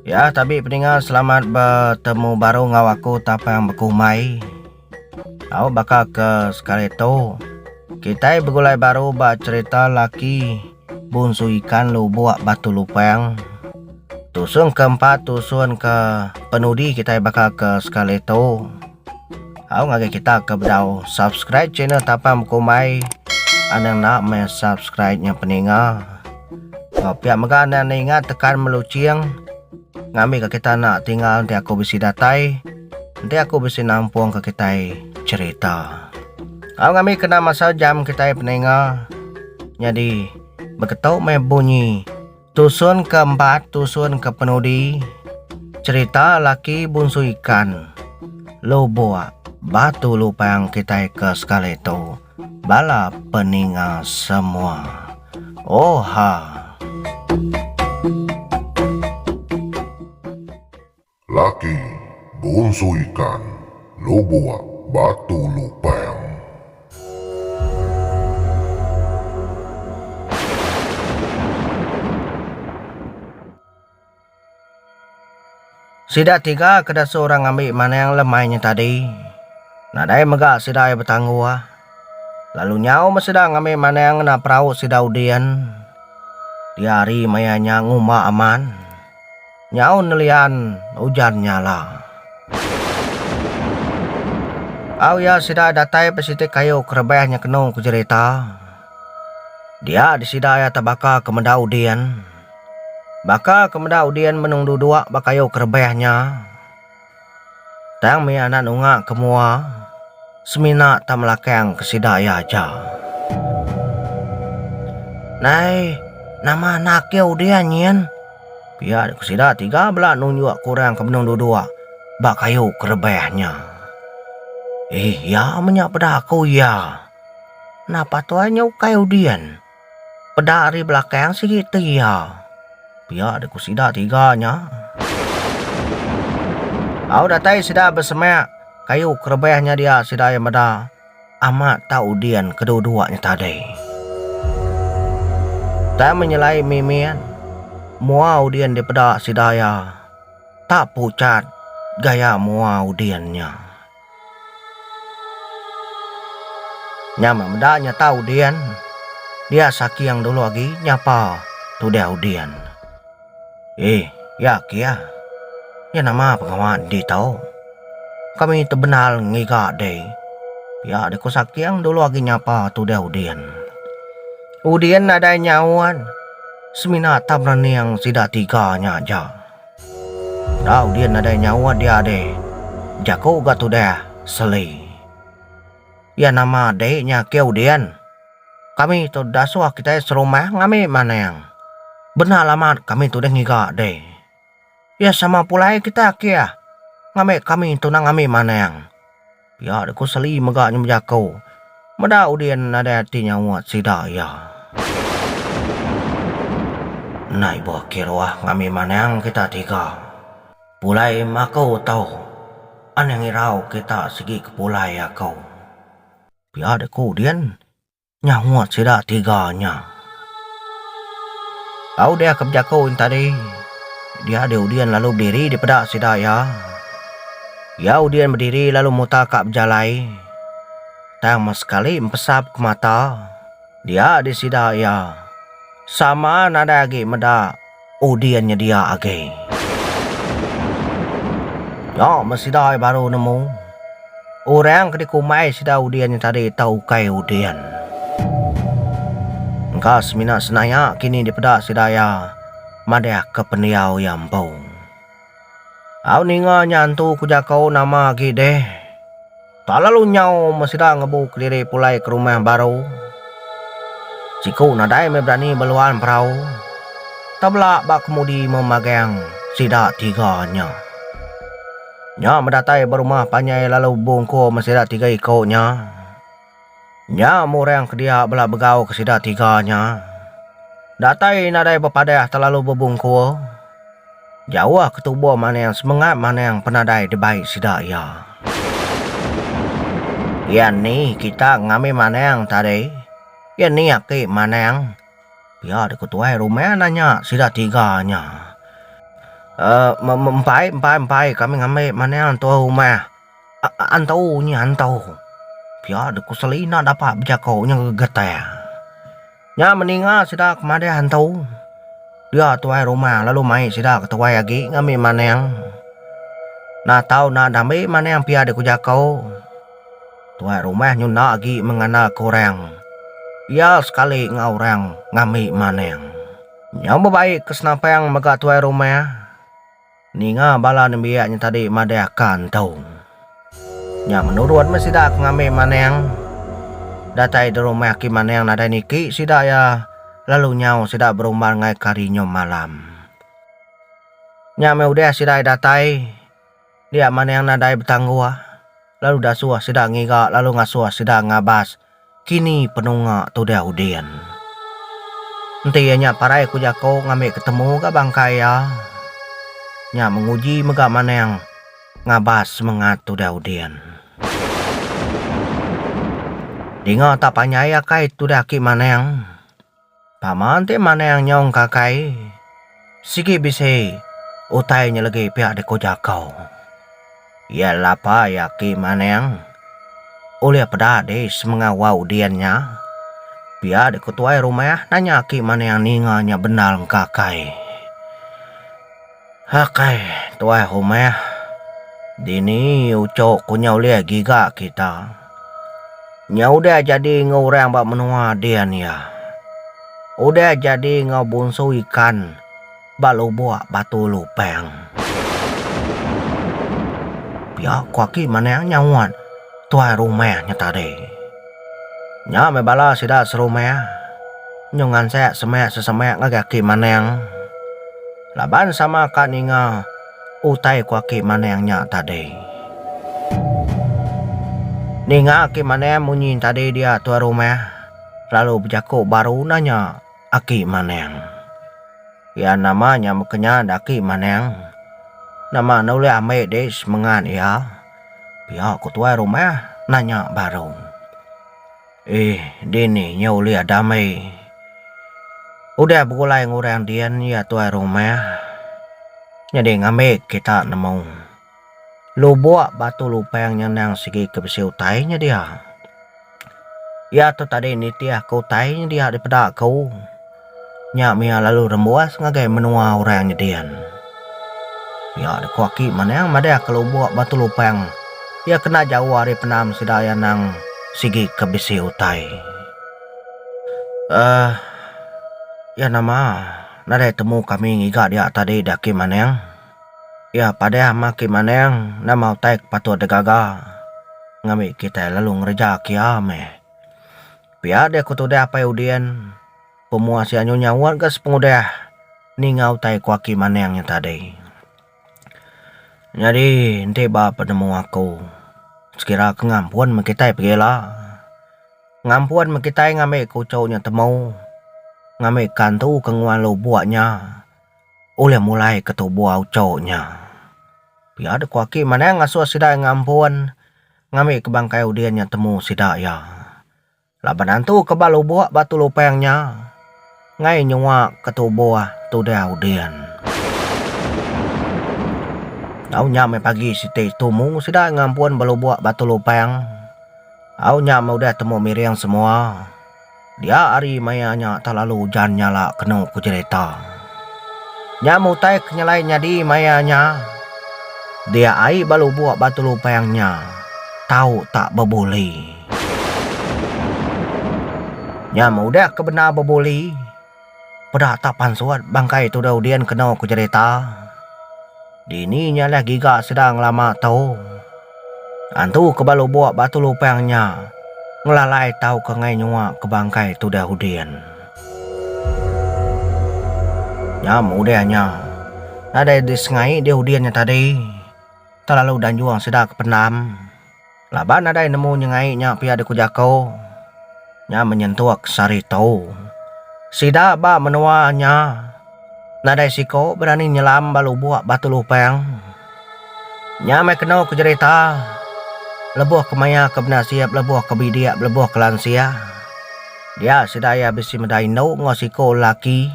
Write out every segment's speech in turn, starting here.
Ya tabi peninga selamat betemu baru enggau aku Tapang Bekumbai. Au baka ke sekali tu kitai begulai baru ba cerita laki bunsu ikan lubok Batu Lupang. Tusun ke empat tusun ke penudi kitai baka ke sekali tu. Au ngagai kita ke bedau subscribe channel Tapang Bekumbai anang enda meh subscribe nya peninga. Enggau pia mega anang enda ingat tekan meluching ngambika kita enda tinggal enti aku bisi datai enti aku bisi nampung ke kitai cherita. Au ngambi kena masa jam kitai peninga nyadi beketu meh bunyi tusun ke empat tusun ke penudi cherita laki bunsu ikan lubok batu lupang kitai ke sekali tu. Bala peninga semua. Oha. Laki bunsu ikan lubuk batu lupang. Sida tiga ke dasuh orang ngambi manang lemai nya tadi. Nadai mega sida iya betangguh. Lalu nyau meh sida ngambi manang ngena perau sida Udin. Dia hari maya nya ngumba aman. Nyau nelian ujan nyala. Au iya sida datai ba siti kayu kerebah nya kenu ku jerita. Dia disida iya tebaka ke meda Udin. Baka ke meda Udin benung duduk ba kayu kerebah nya. Tang mih anak nunga ke mua semina tak melakang ke sida iya aja. Nai, nama anak ke Udin nyin? Pia ku sida tiga bela nunjuk ke orang ke benung duduk ba kayu kerebah nya. Eh, iya meh nya peda aku iya. Napa tuai nya ukai Udin. Peda ari belakang sigi ti iya. Pia deh ku sida tiga nya. Au datai sida besemak kayu kerebah nya dia sida iya meda amat tau udin kedua-dua nya tadi. Tang menyelai mimit mua udin dipeda sida iya tak puchat gaya mua udin nya. Nya meh meda nyata Udin. Dia saking dulu agi nyapa tudah Udin. Eh, ya kia. Nya nama pengawa enti tau. Kami tebendar ngiga deh. Pia deh ku saking dulu agi nyapa tudah Udin. Udin nadai nyaut. Semina tau merening sida tiga nya aja. Tau dia nadai nyaut dia deh. Jaku ga tudah Seli. Iya nama dek nya ke Udin. Kami tu dasuh kitai serumah ngambi manang. Bendar amat kami tu deh ngiga deh. Iya sama pulai kita akih ngambi kami tu nang ngambi manang. Pia deh ku Seli mega nya bejaku meda Udin nadai ati nyaut sida iya. Enda ibuh kiruh ngambi manang kita tiga. Pulai maku tu anang irau kita sigi ke pulai aku. Pia deh ku Udin Nyaut sida tiga nya. Tau deh ke bejaku nya tadi, dia deh Udin lalu bediri dipeda sida iya. Iya Udin bediri lalu mutar ka bejalai. Tang meh sekali empesap ke mata, dia deh sida iya. Sama nadai agi meda Udin nyedia agi. Nya meh sida iya baru nemu. Orang ke dikumbai sida Udin nya tadi tau ukai Udin. Engka semina senaya kini dipeda sida iya madah ke pendiau iya empu. Au ninga nya antu ku jaku nama agi deh. Tak lalu nyau meh sida ngebu kediri pulai ke rumah baru. Siku nadai meh berani beluan perau. Tebela ba kemudi memagang sida tiga nya. Nya meh datai ba rumah panjai lalu bungkur meh sida tiga iku nya. Nya meh orang ke dia bela begau ke sida tiga nya. Datai nadai bepadah telalu bebungkur. Jauh ke tubuh manang semengat manang penadai dibai sida iya. Iya ni kita ngambi manang tadi. Iya ni aki manang. Pia deka tuai rumah nanya sida tiga nya. Empai empai empai kami ngambi manang tuai rumah antu nya antu. Pia deh ku Seli enda dapat bejako nya gegetar. Nya meninga sida ke madah antu. Dia tuai rumah lalu mai sida ke tuai agi ngambi manang. Enda tau enda dambi manang pia deh ku jako. Tuai rumah nyunda agi mengandal ke orang. Iya sekali enggau orang ngambi manang. Nyau bebaik ke senapang mega tuai rumah. Ninga bala nembiak nya tadi madah ka entu. Nya menurut meh sida ke ngambi manang. Datai di rumah ki manang nadai niki sida iya lalu nyau sida berumban ngagai ke hari nyau malam. Nya meh udah sida iya datai. Dia manang nadai betangguh lalu dasuh sida ngiga lalu ngasuh sida ngabas kini penunga tudah Udin. Enti iya nya parai ku jaku ngambi ketemu ga bangkai iya. Nya menguji mega manang ngabas semengat tudah Udin. Dinga tak panjai akai tudah aki manang. Pama enti manang nyong kakai sigi bisi utai nyelegi pia deko jako. Iya lapa iya aki manang ulih peda deh semenga wau din nya. Pia deko tuai rumah nanya aki manang ninga nya bendar engkakai. Akai tuai rumah dini ucho ku nya ulih giga kita. Nya udah jadi enggau orang ba menua din iya. Udah jadi enggau bunsu ikan ba lubok Batu Lupang. Pia ku aki manang nyaut tuai rumah nya tadi. Nya meh bala sida serumah nyu ngansak semak sesemak ngagai aki manang laban sama ka ninga utai ku aki manang nya tadi. Ninga aki manang munyi tadi dia tuai rumah lalu bejaku baru nanya aki manang. Iya nama nya meka nya daki manang. Nama enda ulih ambi deh semengat iya. Pia ku tuai rumah nanya baru. Eh dini nya ulih ada ambi. Udah begulai enggau orang din iya tuai rumah. Nyadi ngambi kita nemu. Lubok batu lupang nya endang sigi ke bisi utai nya dia. Iya tu tadi nitih ke utai nya dia dipeda aku. Nya mia lalu rembus ngagai menua orang nyedin. Pia deka aki manang madah ke lubok batu lupang iya kena jauh ari pendam sida iya endang sigi ke bisi utai. Uhh iya nama nadai temu kami ngiga dia tadi deh aki manang. Iya padah maki manang nama utai ke patut digaga ngambi kitai lalu ngereja kia meh. Pia deh ku tudah Apai Udin pemua sia nyu nyaut ga sepengudah ninga utai ku aki manang nya tadi. Nyadi enti ba penemu aku sekira ke ngampun meh kitai pegila. Ngampun meh kitai ngambi ke uchu nya temu ngambi ke antu ke nguan lubok nya. Ulih mulai ke tubuh uchu nya. Pia deh ku aki manang ngasuh sida ngampun ngambi ke bangkai udin nya temu sida iya. Laban antu ke ba lubok batu lupang nya ngai nyua ke tubuh tudah udin. Au nya meh pagi siti tumu sida ngampun ba lubok batu lupang. Au nya meh udah temu miring semua. Dia ari maya nya tak lalu ujan nyala kenu ku jerita. Nya meh utai ke nyelai nyadi maya nya. Dia ai ba lubok Batu Lupang nya tau tak bebuli. Nya meh udah ke bendar bebuli. Peda tak pansut bangkai tudah udin kenu ku jerita. Dini nya lah giga sida ngelama tu. Antu ke ba lubok Batu Lupang nya ngelalai tauka ngai nyua ke bangkai tudah udin. Nya meh udah nya nadai disengai dih udin nya tadi. Telalu danjung sida ke pendam. Laban nadai nemu nyengai nya pia deka jako. Nya menyentuk sehari tu. Sida ba menua nya nadai siko berani nyelam ba lubok Batu Lupang. Nya meh kenu ke jerita lebuh ke maya ke benasib lebuh ke bidik lebuh ke lansik. Dia sida iya bisi meda indu enggau siko lelaki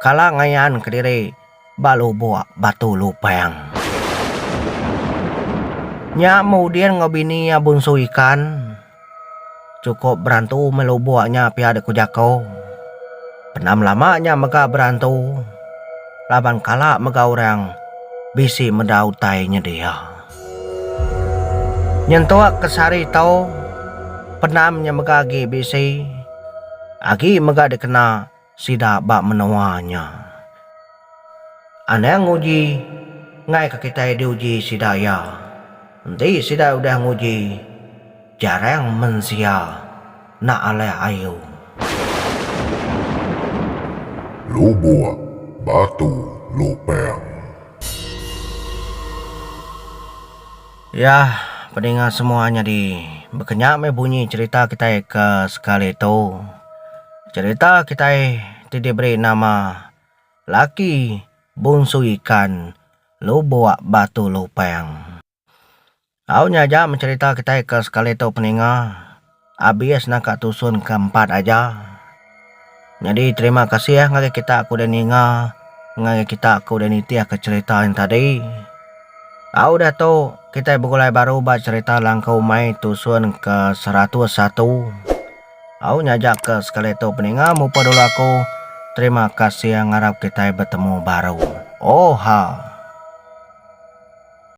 kala ngayan kediri. ba lubok Batu Lupang. Nya meh Udin enggau bini iya Bunsu Ikan. Chukup berantu meh lubok nya pia dek ku jako. Pendam lama nya mega berantu laban kala mega orang bisi meda utai nyedia. Nyentuk ke sehari tu pendam nya mega agi bisi agi mega dikena sida ba menua nya. Anang nguji enggai ka kitai diuji sida iya. Enti sida udah nguji, jarang mensia enda alai ayu. Lubuk Batu Lupang. Yah, peninga semua nyadi bekenya meh bunyi cherita kitai ke sekali tu. Cherita kitai ti diberi nama Laki Bunsu Ikan Lubok Batu Lupang. Au nya aja meh cherita kitai ke sekali tu peninga. Abis naka tusun ke empat aja. Nyadi terima kasih ngagai kita ke udah ninga ngagai kita ke udah nitih ke cherita nya tadi. Au udah tu kitai begulai baru ba cherita Langkau Umai tusun ke 101. Au nya aja ke sekali tu peninga mupa dulu aku. Terima kasih ngarap kitai betemu baru. Oha.